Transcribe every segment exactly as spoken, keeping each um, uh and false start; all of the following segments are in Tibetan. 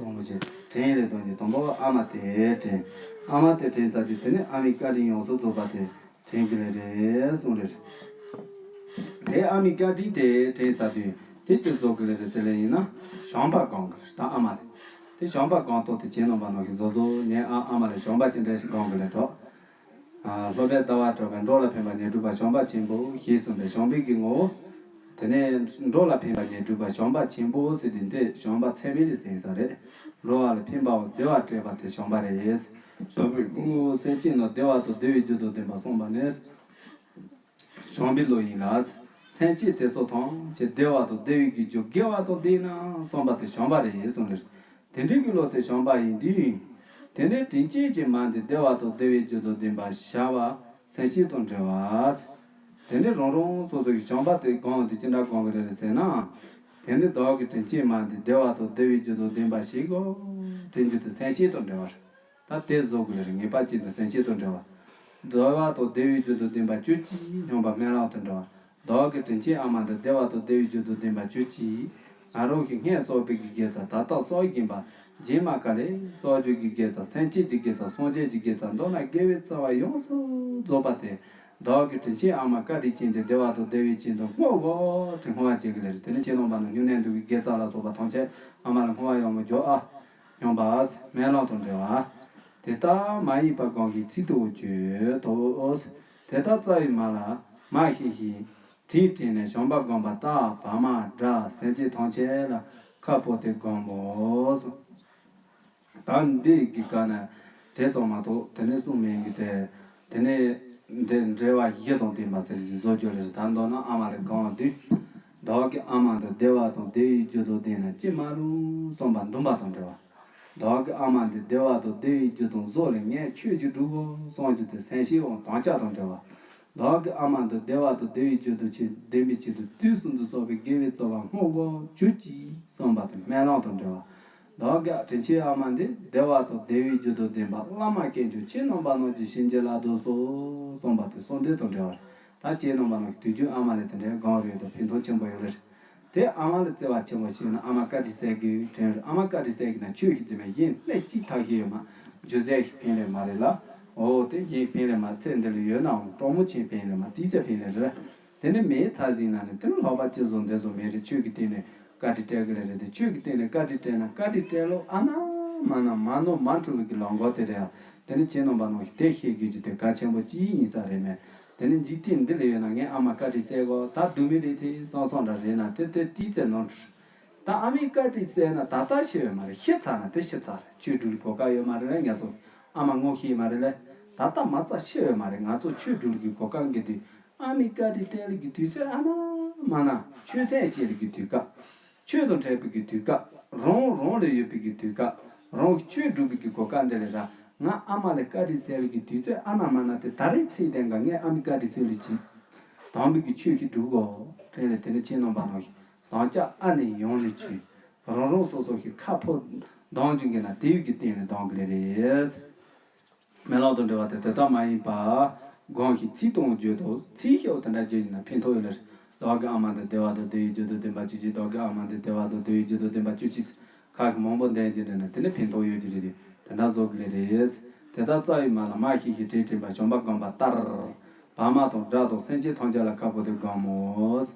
མང་པོ་ཞིག་དྲན་རེད་དོན་གྱི་དང་པོ་ཨ་མ་དེ་དྲན། ཨ་མ་དེ་དྲན་ཚར་དུས་དེ་ནས་ཨ་མའི་བཀའ་དྲིན་ཡོངས་སུ་རྫོགས་པ་དེ་དྲན་གྱི་ལེ་རེད་གསུངས་རེད། དེ་ཨ་མའི་བཀའ་དྲིན་དེ་དྲན་ཚར་དུས་དེ་ཅི་རྫོགས་གི་ལེ་རེད་ཟེར་ལེ་ཡིན་ན་བྱམས་པ་སྒོམ་གི་ལེ་རེད། ད་ཨ་མ་ལེ་དེ་བྱམས་པ་སྒོམ་ཐོག་དེ་བྱེད་ནོ་བ་ནོ་ཞིག་བཟོ་བཟོ་ངས་ཨ་ཨ་མ་ལེ་བྱམས་པ་ཅི་འདྲ་ཞིག་སྒོམ་གི་ལེ་གྲོགས། སློབ་དཔོན་ཟླ་བ་གྲགས་པས་འགྲོ་ལ་ཕན་པ་ཉིད་སྒྲུབ་པ་བྱམས་པ་ཆེན་པོ་ཞེས་གསུངས་པའི་བྱམས་པའི་གི་ངོ་བོ། དེ་ནས་འགྲོ་ལ་ཕན་པ་ཉིད་སྒྲུབ་པ་བྱམས་པ་ཆེན་པོ་ཟེར་དུས་འདི་བྱམས་པ་ཚད་མེད་ལས་ཟིན་ས་རེད། འགྲོ་བ་ལ་ཕན་པའོ་བདེ་བ་སྤྲད་པ་དེ་བྱམས་པ་རེད། བྱམས་པའི་ངོ་བོ་སེམས་ཅན་རྣམས་བདེ་བ་དང་བདེ་བའི་རྒྱུ་དང་ལྡན་པ་གསུངས་པ་ནི། བྱམས་པའི་བློ་ཡིན་ལ། སེམས་ཅན་དེ་སོགས་ཐམས་ཅད་བདེ་བ་དང་བདེ་བའི་གི་རྒྱུ་དགེ་བ་དང་ལྡན་ན་གསུངས་པ་དེ་བྱམས་པ་རེད་གསུངས་ནས། དེ་འདྲའི་གི་བློ་དེ་བྱམས་པ་ཡིན་དུས། དེ་ནས་དྲིན་ཅན་གྱི་མ་འདི་བདེ་བ་དང་བདེ་བའི་རྒྱུ་དང་ལྡན་པ་བྱ་བ་སེམས་བསྐྱེད་དང་འབྲེལ་བ། དེ་ནས་རང་རང་སོ་སོ་གི་བྱམས་པ་དེ་སྒོམ་དེ་ཅི་འདྲ་སྒོམ་གི་རེད་ཟེར་ན། དེ་ནས་བདག་གི་དྲིན་ཅན་མ་འདི་བདེ་བ་དང་བདེ་བའི་རྒྱུ་དང་ལྡན་པ་ཞིག་གོ། དྲིན་རྒྱུ་དེ་སེམས་བསྐྱེད་དང་འབྲེལ་བ་རེད། ད་དེ་བཟོ་དགོས་རེད། ངེས་པར་ཅན་དུ་སེམས་བསྐྱེད་དང་འབྲེལ་བ། བདེ་བ་དང་བདེ་བའི་རྒྱུ་དང་ལྡན་པ་བཅུ་གཅིག་སྙོམས་པར་སྨོན་ལམ་དང་འབྲེལ་བ། བདག་གི་དྲིན་ཅན་ཨ་མ་འདི་བདེ་བ་དང་བདེ་བའི་རྒྱུ་དང་ལྡན་པ་བཅུ་གཅིག་ང་རང་གིས་སྔས་བསགས་པའི་གི་དགེ་རྩ་ད་ལྟ་གསོག་བཞིན་པ། རྗེས་མ་ག་ལེ་གསོག་རྒྱུ་གི་དགེ་རྩ་སེམས་བསྐྱེད་ཀྱི་དགེ་རྩ་སངས་རྒྱས་ཀྱི་དགེ་རྩ་མདོར་ན་དགེ་བའི་རྩ་བ་ཡོངས་སུ་རྫོགས་པ་དེ། བདག་གི་དྲིན་ཅན་ཨ་མ་བཀའ་དྲིན་ཅན་དེ་བདེ་བ་དང་བདེ་བའི་ཅན་དུ་བསྔོ་དགོས་དྲིན་བསྔོ་བ་བྱེད་ཀྱི་ལེ་རེད། དེ་ནི་ཁྱེད་རྣམ་པ་ནང་སྨྱུང་གནས་འདུ་གི་དགེ་རྩ་ལ་སོགས་པ་ཐམས་ཅད་ཨ་མ་ལ་བསྔོ་བ་ཡོང་བ་འཇོག་ཨ། སྙོམས་པ། སྨོན་ལམ་དང་འབྲེལ་བ། དེ་ལྟར་མ་ཡིན་པ་གང་གི་ཚིག་དང་བརྗོད་དོ། དེ་ལྟར་རྩ་བའི་མ་ལ་མ་ཤེས་ཤིང་། དྲིན་དྲན་ནས་བྱམས་པ་སྒོམ་པ་ལྟར་བག་མ་སྒྲ་སེམས་ཅན་ཐམས་ཅད་ལ་ཁ་ཕོ་དེ་སྒོམ་མོ། ད་འདི་གི་སྐབས་ན་དེ་ཙམ་མ་གཏོགས་དེ་ནས་གསུངས་མིན་གི་དེ། དེ་ནས་འདི་འབྲེལ་བ་བཞི་དང་ལྡན་པ་ཟེར་གྱི་བཟོ་བཅོས་ལས་ད་མདོར་ན་ཨ་མ་ལས་གང་དུས། བདག་གི་ཨ་མ་འདི་བདེ་བ་དང་བདེ་བའི་རྒྱུ་དང་ལྡན་ན་ཅི་མ་རུང་གསུངས་པ་འདུན་པ་དང་འབྲེལ་བ། བདག་གི་ཨ་མ་འདི་བདེ་བ་དང་བདེ་བའི་རྒྱུ་དང་གཟུགས་ལས་ངས་ཆོས་ཀྱི་སྒྲུབ་བོ་གསུངས་རྒྱུ་དེ་སེམས་ཤེས་དབང་དམ་བཅའ་དང་འབྲེལ་བ། བདག་གི་ཨ་མ་འདི་བདེ་བ་དང་བདེ་བའི་རྒྱུ་དང་ཆེས་ལྡན་པའི་ཆེད་དུ་དུས་གསུམ་དུ་གསོག་པའི་དགེ་བའི་རྩ་བ་བསྔོ་དགོས་གྱུར་ཅིག་གསུངས་པ་དེ་སྨོན་ལམ་དང་འབྲེལ་བ། བདག་གི་དྲིན་ཅན་ཨ་མ་འདི་བདེ་བ་དང་བདེ་བའི་རྒྱུ་དང་ལྡན་པ་བླ་མ་དཀོན་མཆོག་ཁྱེད་རྣམ་པ་རྣམས་ཀྱི་བྱིན་གྱིས་བརླབ་ཏུ་གསོལ་གསུངས་པ་དེ་གསོལ་འདེབས་དང་འབྲེལ་བ་རེད། ད་ཁྱེད་རྣམ་པ་རྣམས་ཀྱི་དུས་རྒྱུན་ཨ་མ་ལ་དེ་འདྲའི་སྒོམ་རེད་དང་ཕན་ཐོགས་ཆེན་པོ་ཡོད་རེད། དེ་ཨ་མ་ལ་བརྩེ་བ་ཆེན་པོ་ཞིག་ན་ཨ་མ་བཀའ་དྲིན་གསལ་གི་དྲན་རེད། ཨ་མ་བཀའ་དྲིན་གསལ་གི་ན་ཆོས་ཤིག་དེ་མ་གཞན་སླད་ཅིག་ཐག་ཤེས་ཡོད་མ། རྒྱུ་རྫས་ཤིག་ཕན་ལས་མ་རེད་ལ། འོ་དེ་གཞན་ཕན་ལས་མ་ཚེ་འདི་ལ་ཡོད་ནའང་གྲོགས་མོ་ཆེན་ཕན་ལས་མ་དེའི་ཚེ་ཕན་ལས་རེད། དེ་ནི་མེད་ཚར་ཟིན་ན་ནི་དེ་ནི་ལྷག་པ་ཅི་བཟོ་འདི་བཟོ་མེད་རེད། ཆོས་ཀྱི་སྟེང་ནས་བཀའ་དྲིན་སྤྲད་གི་རེད་རེད་དེ་ཆོས་ཀྱི་སྟེང་ནས་བཀའ་དྲིན་སྤྲད་ན་བཀའ་དྲིན་སྤྲད་ལོ་ཨ་ན་མ་ན་མ་ནོར་མ་འཁྲུལ་བའི་གི་ལོ་འགོ་དེ་རེད་ཨ། དེ་ནི་ཁྱེད་རྣམ་པ་རྣམས་ཀྱིས་དེ་ཤེས་དགོས་རྒྱུ་དེ་གལ་ཆེན་པོ་ཅིག་ཡིན་ས་རེད་མེད། དེ་ནི་འཇིག་རྟེན་འདི་ལ་ཡོད་ན་ངས་ཨ་མ་བཀའ་དྲིན་གསལ་གོ་ད་སྡུག་མི་རེད་དེ་སང་སང་འདྲ་རེད་ན་དེ་དེ་དེའི་ཚེ་ནོར་འཁྲུལ། ད་ཨ་མའི་བཀའ་དྲིན་གསལ་ན་ད་ལྟ་ཤི་བས་མ་རེད་ཤི་ཚར་ན་དེ་ཤི་ཚར་རེད་ཆོས་སྒྲུབ་གོ་སྐབས་ཡོད་མ་རེད་ལ་ང་ཚོ་ཨ་མ་ངོ་ཤེས་མ་རེད་ལ། ད་ལྟ་མ་རྩ་ཤི་བས་མ་རེད་ང་ཚོ་ཆོས་སྒྲུབ་གི་གོ་སྐབས་འགི་དུས་ཨ་མའི་བཀའ་དྲིན་སྤྲད་ལ་གི་དུས་ཚོད་ཨ་ན་མ་ན་ཆོས་ཚན་བཤད་ལ་གི་དུས་སྐབས། ཆོས་དང་འཕྲད་པའི་གི་དུས་སྐབས། རང་རང་ལ་ཡོད་པའི་གི་དུས་སྐབས། རང་གི་ཆོས་སྒྲུབ་པའི་གི་གོ་སྐབས་འདི་ལས་ར། ང་ཨ་མ་ལ་བཀའ་དྲིན་གསལ་བའི་གི་དུས་ཚོད་ཨ་ན་མ་ན་དེ་ད་རེས་ཚེ་འདས་འགའ་ངས་ཨ་མའི་བཀའ་དྲིན་གསལ་ལ་གྱིས། དམ་པའི་གི་ཆོས་ཤིག་སྒྲུབ་དགོ། དེ་ལས་དེ་ནི་ཁྱེད་རྣམ་པ་རྣམས་ཤིག་དམ་བཅའ་ཨ་ནི་ཡོང་ནས་གྱིས། རང་རང་སོ་སོ་ཤིག་ཁ་ཕོ་གདོང་གྱི་འགན་ན་དེ་ཡུལ་གྱི་སྟེང་ནས་གདོང་གི་ལས་རེད། སྨོན་ལམ་དང་འབྲེལ་བ་དེ་དེ་ལྟར་མ་ཡིན་པ། གང་ཞིག་ཚིག་དང་བརྗོད་དོ། ཚིག་ཤོག་དེ་འདྲ་བརྗོད་ཡིན་ན་ཕན་ཐོགས་ཡོད་ལ། བདག་གི་ཨ་མ་འདི་བདེ་བ་དང་བདེ་བའི་རྒྱུ་དང་ལྡན་པ་བཅུ་གཅིག་བདག་གི་ཨ་མ་འདི་བདེ་བ་དང་བདེ་བའི་རྒྱུ་དང་ལྡན་པ་བཅུ་གཅིག་ཁ་ཤས་མང་པོ་འདོན་གྱི་འདྲ་ན་དེ་ནི་ཕན་ཐོགས་ཡོད་ཀྱི་རེད་དེ་དེ་འདྲ་བཟོ་གི་ལེ་རེད། དེ་ལྟར་རྩ་བའི་མ་ལ་མ་ཤེས་ཤིང་དྲིན་དྲན་པ་བྱམས་པ་སྒོམ་པ་ལྟར། བག་མ་དང་སྒྲ་དང་སེམས་ཅན་ཐམས་ཅད་ལ་ཁ་ཕོ་དེ་སྒོམ་མོ།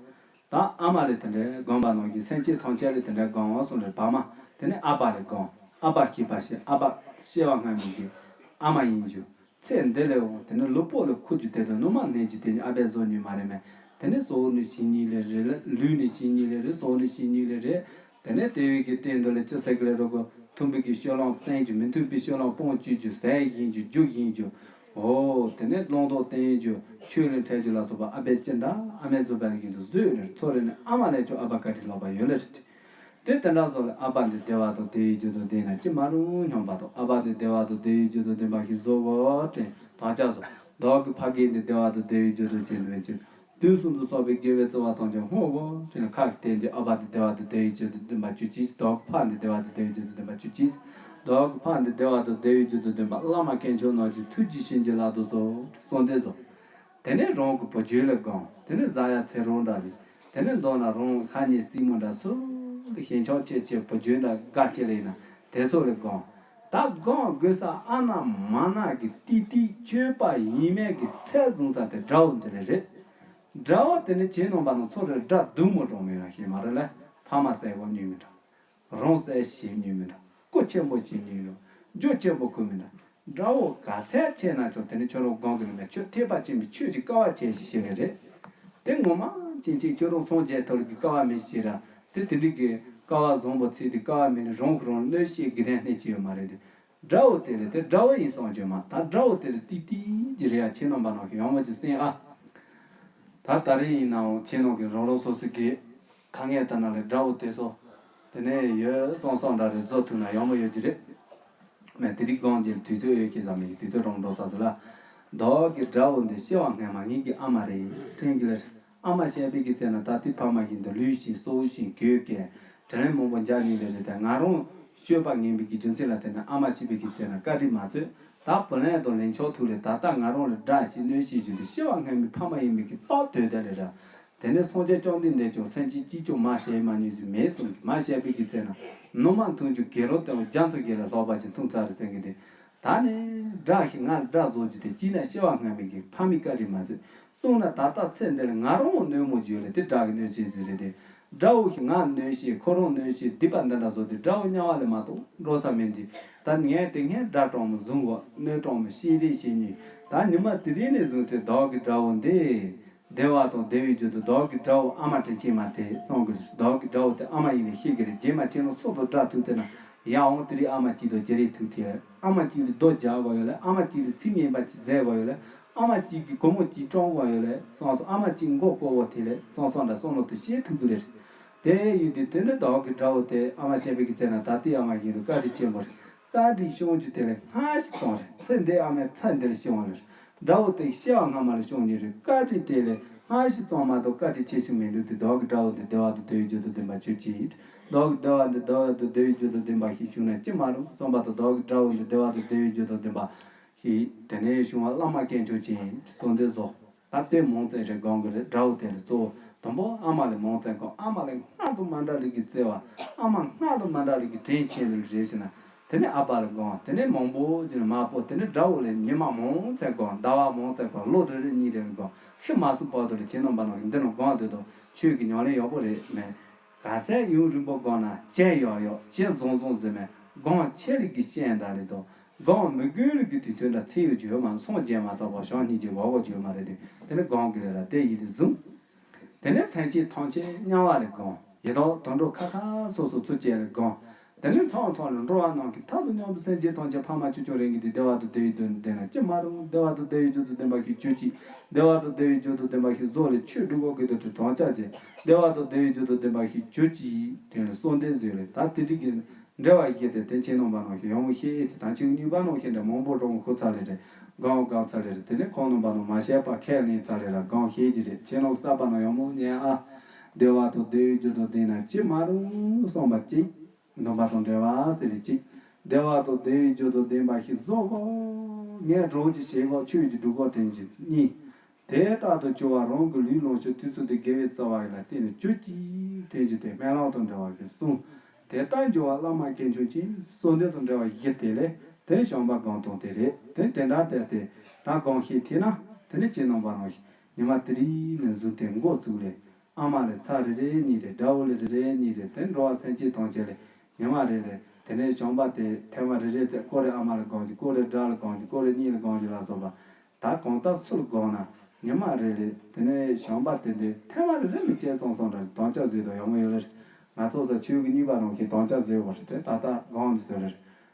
ད་ཨ་མ་ལས་དེ་འདྲའི་སྒོམ་པ་ནང་བཞིན་སེམས་ཅན་ཐམས་ཅད་ལས་དེ་འདྲའི་སྒོམ་གསུངས་རེད་བག་མ། དེ་ནི་ཨ་ཕ་ལས་སྒོམ། ཨ་ཕ་སྐྱེས་པ་ཞེས་ཨ་ཕ་སྐྱེ་བ་སྔ་མའི་གི་ཨ་མ་ཡིན་རྒྱུ། ཚེ་འདི་ལས་འོང་དེ་ནི་ལུས་པོ་ལ་ཁུ་རྒྱུ་དེ་དང་ནུ་མ་ནས་རྒྱུ་དེ་ནི་ཨ་ཕས་བཟོ་ནུས་མ་རེད་མེད། དེ་ནི་སོ་ནི་ཞིག་ཉིད་ལས་རེད་ལུས་ནི་ཞིག་ཉིད་ལས་རེད་སོ་ནི་ཞིག་ཉིད་ལས་རེད། དེ་ནས་དེ་བས་ཀྱི་སྟེང་དུ་ལས་ཅི་ཟེར་གི་ལས་རོ་གོ། མཐུན་པའི་གི་སྤྱོད་ལམ་བསྟན་རྒྱུ་མི་མཐུན་པའི་སྤྱོད་ལམ་སྤོང་བཅུག་རྒྱུ་ཟས་བཞིན་རྒྱུ་རྒྱུ་བཞིན་རྒྱུ། འོ་དེ་ནས་བླང་དོར་བསྟན་རྒྱུ་ཆོས་ལ་འཕྲད་རྒྱུ་ལ་སོགས་པ་ཨ་ཕས་ཅི་འདྲ་ཨ་མས་བཟོས་པ་ཡིན་དུ་བཟོས་ནས་ཚོ་རེ་ནས་ཨ་མ་ལས་ཀྱང་ཨ་ཕ་བཀའ་དྲིན་ལོག་པ་ཡོད་ལ་རེད། དེ་དེ་འདྲ་བཟོ་ལས་ཨ་ཕ་འདི་བདེ་བ་དང་བདེ་བའི་རྒྱུ་དང་ལྡན་ན་ཅི་མ་རུང་སྙམ་པ་དང་ཨ་ཕ་འདི་བདེ་བ་དང་བདེ་བའི་རྒྱུ་དང་ལྡན་པ་ཞིག་བཟོ་དགོས་དྲན་དམ་བཅའ་བཟོ། བདག་གི་ཕ་རྒན་འདི་བདེ་བ་དང་བདེ་བའི་རྒྱུ་དང་ལྡན་པའི་ཕྱིར། དུས་གསུམ་དུ་གསོག་པའི་དགེ་བའི་རྩ་བ་ཐམས་ཅད་བསྔོ་བ་དྲན་ཁ་གི་རྟེན་འདི་ཨ་ཕ་འདི་བདེ་བ་དང་བདེ་བའི་རྒྱུ་དང་ལྡན་པ་བཅུ་གཅིག་བདག་གི་ཕ་འདི་བདེ་བ་དང་བདེ་བའི་རྒྱུ་དང་ལྡན་པ་བཅུ་གཅིག་བདག་གི་ཕ་འདི་བདེ་བ་དང་བདེ་བའི་རྒྱུ་དང་ལྡན་པ་བླ་མ་དཀོན་མཆོག་རྣམས་ཀྱི་ཐུགས་ཀྱི་བྱིན་གྱིས་བརླབ་ཏུ་གསོལ་གསོལ་འདེབས་སོ། དེ་ནས་རང་གི་བུ་རྒྱུད་ལ་སྒོམ། དེ་ནས་བཟའ་ཡ་ཚེ་རོགས་འདྲ་རེད། དེ་ནས་མདོར་ན་རང་ཁ་ཉིན་སྲིང་མོ་འདྲ་སུ་ལ་ཞེན་ཆགས་ཆེ་ཆེ་བུ་རྒྱུད་འདྲ་དགའ་ཆེ་ལ་ཡིན་ན་ དེ་ཚོ་ལ་དགོངས། ད་དགོངས་དགོས་ས་ཨ་ན་མ་ན་གི་ཏི་ཏི་སྤྱོད་པ་ཡིན་མེད་ཀྱི་ཚད་བཟུང་ས་དེ་དགྲ་བོ་འདི་ལ་རེད། དགྲ་བོ་དེ་ནི་ཁྱེད་རྣམ་པ་ནང་ཚོ་རེ་དགྲ་འདུག་མོ་གྲོང་མི་རང་ཤེས་མ་རེད་ལ། ཕ་མ་གསལ་བོ་ཉོས་མི་འདྲ། རང་གསལ་ཤེས་ཉོས་མི་འདྲ། སྐུ་ཆེན་པོ་ཤེས་ཉོས་ཡོད། རྒྱུ་ཆེན་པོ་ཁུར་མི་འདྲ། དགྲ་བོ་ག་ཚད་ཆེ་ན་ཆོག་དེ་ནི་ཁྱོད་རང་དགོངས་ཀྱི་མེད་ན་ཁྱོད་ཐེག་པ་ཆེན་པོའི་ཆོས་ཀྱི་དཀའ་བ་ཆེ་ཞིག་ཤེས་ནི་རེད། དེ་ངོ་མ་ཅན་ཅིག་ཁྱོད་རང་སངས་རྒྱས་ཐོབ་ཀྱི་དཀའ་བ་མི་ཤེས་ར། དེ་དེ་འདྲའི་གི་དཀའ་བ་བཟང་པོ་ཚིག་དེ་དཀའ་བ་མི་ནི་རང་གི་རང་གནོད་བྱེད་དགེ་ལྡན་གནས་ཀྱི་ཡོད་མ་རེད་དེ། དགྲ་བོ་དེ་ལས་དེ་དགྲ་བོ་ཡིན་སོང་བྱོས་མ་ད་དགྲ་བོ་དེ་ལས་ཏིག་ཏིག་ཅིག་རེད་ཡ། ཁྱེད་རྣམ་པ་ནང་གི་ཡོང་མ་ཅིག་སེང་ཨ། ད་ད་རེས་ཡིན་ནའང་ཁྱེད་རྣམ་གི་རང་རང་སོ་སོ་གི་དཀའ་ངལ་ལྟ་ན་ལས་དགྲ་བོ་དེ་ཚོ་དེ་ནས་ཡོད་སོང་སོང་འདྲ་རེ་བཟོ་ཐུབ་ན་ཡོང་མ་ཡོད་ཀྱི་རེད། མེད་དེ་རིགས་གང་ཅིར་དུས་ཚོད་ཡོད་ཁྱེད་ཚང་མིག་དུས་ཚོད་རང་འགྲོ་ཚར་ཟེར་ལ། བདག་གི་དགྲ་བོ་འདི་སྐྱེ་བ་སྔ་མ་ངེད་ཀྱི་ཨ་མ་རེད་དྲན་གི་ལེར། ཨ་མ་བཤད་པའི་གི་ཚེ་ན་ད་ལྟའི་ཕ་མ་བཞིན་དུ་ལུས་ཤིང་སྲོག་ཤིང་གོས་ཀྱི་དྲིན་ལན་མང་པོ་འཇལ་ནི་ལས་རེད་དེ་ང་རང་སྤྱོད་པ་ངན་པའི་གི་རྒྱུ་མཚན་ལ་བརྟེན་ནས་ཨ་མ་ཤི་བའི་གི་ཚེ་ན་བཀའ་དྲིན་མ་བཟོད། ད་བུ་ལོན་དང་ལན་ཆགས་ཐུག་ལས་ད་ལྟ་ང་རང་ལ་དགྲ་ཞིག་གནོད་བྱེད་རྒྱུ་དེ་སྐྱེ་བ་སྔ་མའི་ཕ་མ་ཡིན་པའི་གི་རྟགས་དོད་ལྡན་ལས་ར། དེ་ནས་སངས་རྒྱས་བཅོམ་ལྡན་འདས་ཀྱང་སེམས་ཅན་གཅིག་ཀྱང་མ་བྱས་མ་ཉོས་ཟིན་མེད་གསུངས་ཀྱི་མ་བྱས་པའི་གི་ཚེ་ན་ནུ་མ་འཐུང་རྒྱུ་དགེ་རོ་སྟོན་པ་རྒྱ་མཚོ་རྒྱལ་ལ་ལྷག་པ་ཅིག་འཐུང་ཚར་རེད་ཟེར་གི་དེ། ད་ནི་དགྲ་ཞིག་ང་ལ་དགྲ་བཟོ་རྒྱུ་དེ་གཅིག་ན་སྐྱེ་བ་སྔ་མའི་གི་ཕ་མའི་བཀའ་དྲིན་མ་བཟོད། གསུངས་ན་ད་ལྟ་ཚེ་འདི་ལ་ང་རང་གནོད་མོ་རྒྱུ་ལ་དེ་དགྲ་གི་གནོད་བྱེད་ཟིན་རེད་དེ། དགྲ་བོ་ཞིག་ང་གནོད་བྱེད་ཁོ་རང་གནོད་བྱེད་སྡིག་པ་འདི་འདྲ་བཟོ་དེ་དགྲ་བོ་དམྱལ་བ་ལས་མ་གཏོགས་འགྲོ་ས་མིན་དེ། ད་ངས་དེ་སྔའི་དགྲ་གྲོགས་མོ་བཟུང་གོ་གནོད་གྲོགས་མོ་ཤེས་རེ་ཤེས་ཉེས་ད་ཉི་མ་དེ་རིང་ནས་བཟུང་སྟེ་བདག་གི་དགྲ་བོ་འདི། བདེ་བ་དང་བདེ་བའི་རྒྱུ་དུ་བདག་གི་དགྲ་བོ་ཨ་མ་དྲིན་ཆེན་མ་དེ་གསུང་གི་རེད། བདག་གི་དགྲ་བོ་དེ་ཨ་མ་ཡིན་ནས་ཤེས་ཀྱི་རེད། རྗེས་མ་ཁྱེད་རང་སོ་དང་དགྲ་ཐུག་དེ་ན་ཡང་འོང་དེ་རིང་ཨ་མ་གཅིག་དང་བརྗེ་རེས་ཐུག་དེ་ཨ་མ་གཅིག་ལ་རྡོ་རྒྱག་དགོས་ཡོད་ལ་ཨ་མ་གཅིག་ལ་ཚིག་ངན་པ་གཅིག་མཛད་དགོས་ཡོད་ལ། ཨ་མ་གཅིག་གི་སྒོ་མོ་གཅིག་བཀྲོངས་དགོས་ཡོད་ལ་སོང་སོང་། ཨ་མ་གཅིག་མགོ་བསྐོར་བོ་དེ་ལ་སོང་སོང་འདྲ་སོང་ལོ་དེ་ཤེས་ཐུབ་ཀྱི་རེད། དེ་ཡིན་དུས་དེ་ནི་བདག་གི་དགྲ་བོ་དེ་ཨ་མ་བཤད་པའི་གི་ཚེ་ན་ད་ལྟའི་ཨ་མ་ཡིན་དུས་བཀའ་དྲིན་ཆེན་པོ་རེད། བཀའ་དྲིན་སྐྱོང་རྒྱུ་དེ་ལས་སྔ་ཕྱི་ཙམ་རེད། ཚེ་འདི་ཨ་མའི་ཚེ་འདི་ལ་སྐྱོང་བ་རེད། དགྲ་བོ་དེ་སྐྱེ་བ་སྔ་མ་ལ་སྐྱོང་ཉེ་རེད། བཀའ་དྲིན་དེ་ལས་སྔ་ཕྱི་ཙམ་མ་གཏོགས་བཀའ་དྲིན་ཆེ་ཞིག་མི་འདུག་དེ་བདག་གི་དགྲ་བོ་དེ་བདེ་བ་དང་བདེ་བའི་རྒྱུ་དང་ལྡན་པ་ཁྱོད་ཀྱིས། བདག་གི་དགྲ་བོ་འདི་བདེ་བ་དང་བདེ་བའི་རྒྱུ་དང་ལྡན་པ་ཞིག་བྱུང་ན་ཅི་མ་རུང་བསམ་པ་དང་བདག་གི་དགྲ་བོ་འདི་བདེ་བ་དང་བདེ་བའི་རྒྱུ་དང་ལྡན་པ། ཞེས་དེ་ནས་བྱུང་བ་བླ་མ་དཀོན་མཆོག་ཅན་གསོལ་འདེབས་སོ། ད་ལྟའི་མང་ཚད་རེ་སྒང་གི་རེ་དགྲ་བོ་དེ་ལ་གཙོ་བོ་དང་པོ་ཨ་མ་ལས་མང་ཚད་སྒང་ཨ་མ་ལས་སྔ་དུ་མ་འདྲ་ལས་ཀྱི་བརྩེ་བ་ཨ་མ་སྔ་དུ་མ་འདྲ་ལས་ཀྱི་དྲིན་ཆེན་ལ་རེ་ཞིག་ན་དེ་ནས་ཨ་ཕ་ལ་སྒང་དེ་ནས་མང་པོ་ཅིག་ལ་མ་པོ་དེ་ནས་དགྲ་བོ་ལས་ཉི་མ་མང་ཚད་སྒང་ཟླ་བ་མང་ཚད་སྒང་ལོ་རེ་རེ་གཉིས་རེ་ལ་སྒང་ཤི་མ་སོང་བར་དུ་ལ་ཁྱེད་རྣམ་པ་རྣམས་འདི་ནང་སྒང་དེ་དང་ཆོས་ཀྱི་ཉམས་ལེན་ཡག་པོ་རེད་མེད། ག་ཚད་ཡུན་རིང་པོ་སྒང་ན་སྐྱེ་ཡག་ཡག་སྐྱེ་བཟང་བཟང་ཟེར་མེད་སྒང་ཆེ་ལས་ཀྱི་ཤེས་འདྲ་ལས་དང་། སྒང་མི་དགོས་ལུགས་ཀྱི་དུས་ཚོད་འདྲ་ཚེ་ཡོད་ཀྱི་ཡོད་མ་སངས་རྒྱས་མ་ཚར་བར་བྱང་སྙིང་རྗེ་འོག་འོག་ཀྱི་ཡོད་མ་རེད་དེ། དེ་ནི་སྒང་གི་ལས་ལ་དེ་ཡིད་དུ་བཟུང་། དེ་ནས་སེམས་ཅན་ཐམས་ཅད་དམྱལ་བ་ལས་སྒང་ཡི་དྭགས་དུད་འགྲོ་ཁ་ཁ་སོ་སོ་ཚུར་སྐྱེ་ལས་སྒང་། དེ་ནས་མཚམས་མཚམས་ལ་འགྲོ་བ་རྣམས་ཀྱི་མཐའ་དང་མཉམ་དུ་སེམས་ཅན་ཐམས་ཅད་ཕ་མ་ཆུ་ཆུ་རིང་གི་དེ་བདེ་བ་དང་བདེ་བའི་དོན་ལྡན་ན་ཅི་མ་རུང་བདེ་བ་དང་བདེ་བའི་རྒྱུ་དང་ལྡན་པ་ཞིག་གྱུར་ཅིག་བདེ་བ་དང་བདེ་བའི་རྒྱུ་དང་ལྡན་པ་ཞིག་བཟོ་ལས་ཆོས་སྒྲུབ་དགོས་ཀྱི་དོན་དུ་དམ་བཅའ་བྱས། བདེ་བ་དང་བདེ་བའི་རྒྱུ་དང་ལྡན་པ་ཞིག་གྱུར་ཅིག་དེ་ལ་གསོལ་འདེབས་མཛོད་ལས་ད་དེ་རིགས་ཀྱི། འགྲེལ་བ་བཞི་སྟེ་དེ་ཁྱེད་རྣམ་པ་རྣམས་ཀྱིས་ཡང་མོ་ཤེས་ཨེ་ཏེ་དང་ཆོས་གཉིས་པ་རྣམས་ཤེས་འདྲ་མང་པོ་འགྲོ་མོ་ཁུ་ཚ་ལེ་རེ་གང་གང་ཚ་ལེ་རེ་དེ་ནས་ཁོང་རྣམ་པ་རྣམས་མ་ཤེས་པ་ཁས་ལེན་ཚ་ལེ་ར་གང་ཤེས་ཀྱི་རེད། ཁྱེད་རྣམས་གསར་པ་རྣམས་ཡང་མོ་ཉན་ཨ། བདེ་བ་དང་བདེ་བའི་རྒྱུ་དང་ལྡན་ན་ཅི་མ་རུང་གསུངས་པ་གཅིག་འདོན་པ་དང་འགྲེལ་བ་ཟེར་བའི་གཅིག་བདེ་བ་དང་བདེ་བའི་རྒྱུ་དང་ལྡན་པ་ཞིག་བཟོ་དགོས། ངས་གྲོགས་ཀྱི་བྱེད་དགོས་ཆོས་ཀྱི་སྒྲུབ་དགོས་དེ་གཉིས། དེ་ལྟར་དུ་གྱུར་པ་རང་གི་ལུས་ལོངས་སྤྱོད་དུས་གསུམ་དུ་དགེ་བའི་རྩ་བ་ཡིན་ལ་བརྟེན་ནས་གྱུར་ཅིག་དེ་བཞིན་དུ་སྨོན་ལམ་དང་འབྲེལ་བ་ཞིག་གསུངས། དེ་ལྟར་འགྱུར་བ་བླ་མ་དཀོན་མཆོག་ཅན་གསོལ་འདེབས་དང་འབྲེལ་བ་བཞི་དེ་ལས་དེ་ནི་བྱམས་པ་སྒོམ་སྟངས་དེ་རེད། དེ་དེ་འདྲ་དེ་དེ་ད་སྒོམ་ཤེས་ཐེ་ན་དེ་ནི་ཁྱེད་རྣམ་པ་རང་ཉི་མ་དེ་རིང་ནས་བཟུང་སྟེ་འགོ་བཙུགས་ལས་ཨ་མ་ལས་ཚ་རེ་རེ་གཉིས་རེ་དགྲ་བོ་ལས་རེ་རེ་གཉིས་རེ་དེ་འགྲོ་བ་སེམས་ཅན་ཐམས་ཅད་ལས་ཉི་མ་རེ་རེ་དེ་ནས་བྱམས་པ་དེ་ཐེངས་མ་རེ་རེ་ཚེ་ཀོ་རེ་ཨ་མ་ལ་སྒོམ་རྒྱུ་ཀོ་རེ་དགྲ་ལ་སྒོམ་རྒྱུ་ཀོ་རེ་གཉིས་ལ་སྒོམ་རྒྱུ་ལ་སོགས་པ། ད་གང་ལྟར་སུ་ལ་དགོངས་ན་ཉི་མ་རེ་རེ་དེ་ནས་བྱམས་པ་དེ་འདི་ཐེངས་མ་རེ་རེ་མི་སྐྱེ་སོང་སོང་འདྲ་དམ་བཅའ་བཟོས་དང་ཡོང་གི་ཡོད་ལེ། ང་ཚོ་ས་ཆོས་ཀྱི་གཉིས་པ་རང་གི་དམ་བཅའ་བཟོས་བར་དེ་ད་ལྟ་སྒོམ་འདི་ཚོ་རེ་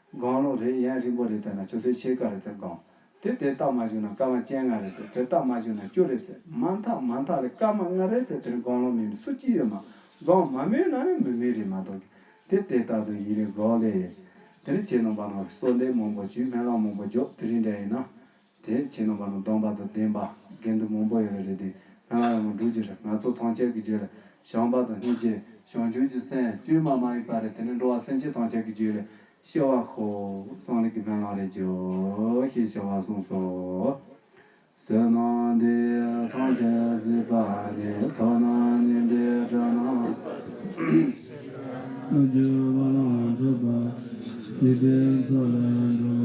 སྒོམ་ལོ་རེ་ཡན་རིང་པོ་རེ་དེ་ན་ཆུ་ཚོད་ཕྱེད་ཀ་རེ་ཚེ་སྒོམ་དེ་དེ་ལྟ་མ་བྱུང་ན་སྐར་མ་བཅོ་ལྔ་རེ་ཚེ་དེ་ལྟ་མ་བྱུང་ན་བཅུ་རེ་ཚེ་མ་མཐའ་མ་མཐའ་ལ་སྐར་མ་ལྔ་རེ་ཚེ་དེ་རིང་སྒོམ་ལོ་མི་མི་སུ་གཅིག་ཡོད་མ་སྒོམ་མ་མོས་ན་ནི་མི་མོས་རེད་མ་གཏོགས་དེ་དེ་ལྟ་དུ་ཡིན་རེ་སྒོམ་ལེ། དེ་ནི་ཁྱེད་རྣམ་པ་རྣམས་གསོལ་འདེབས་མང་པོ་བྱོས་སྨོན་ལམ་མང་པོ་རྒྱོབ་དེ་རིང་འདྲ་ཡིན་ན། དེ་ཁྱེད་རྣམ་པ་རྣམས་སྡོམ་པ་དང་ལྡན་པ་དགེ་འདུན་མང་པོ་ཡོད་རེད་དེ་སྨོན་ལམ་ཡང་འགྲུབ་ཀྱི་རེད། ང་ཚོ་ཐམས་ཅད་ཀྱི་རྒྱུད་ལ་བྱམས་པ་དང་སྙིང་རྗེ་བྱང་ཆུབ་ཀྱི་སེམས་བཅོས་མ་མ་ཡིན་པ་རེད། དེ་ནི་འགྲོ་བ་སེམས་ཅན་ཐམས་ཅད་ཀྱི་རྒྱུད་ལ་སྐྱེ་བ་ཤོག་གསུངས་ལེ་གི་སྨོན་ལམ་རེ་རྒྱོབ་ཞེས་བྱ་བ་གསུངས་སོ། བསོད་ནམས་འདི་ཡིས་ཐམས་ཅད་གཟིགས་པ་ཉིད། ཐོབ་ནས་ཉེས་པའི་དགྲ་རྣམས། ཐམས་ཅད་པ་ལ་སྒྲུབ་པ། སྲིད་པའི་མཚོ་ལས་འགྲོ་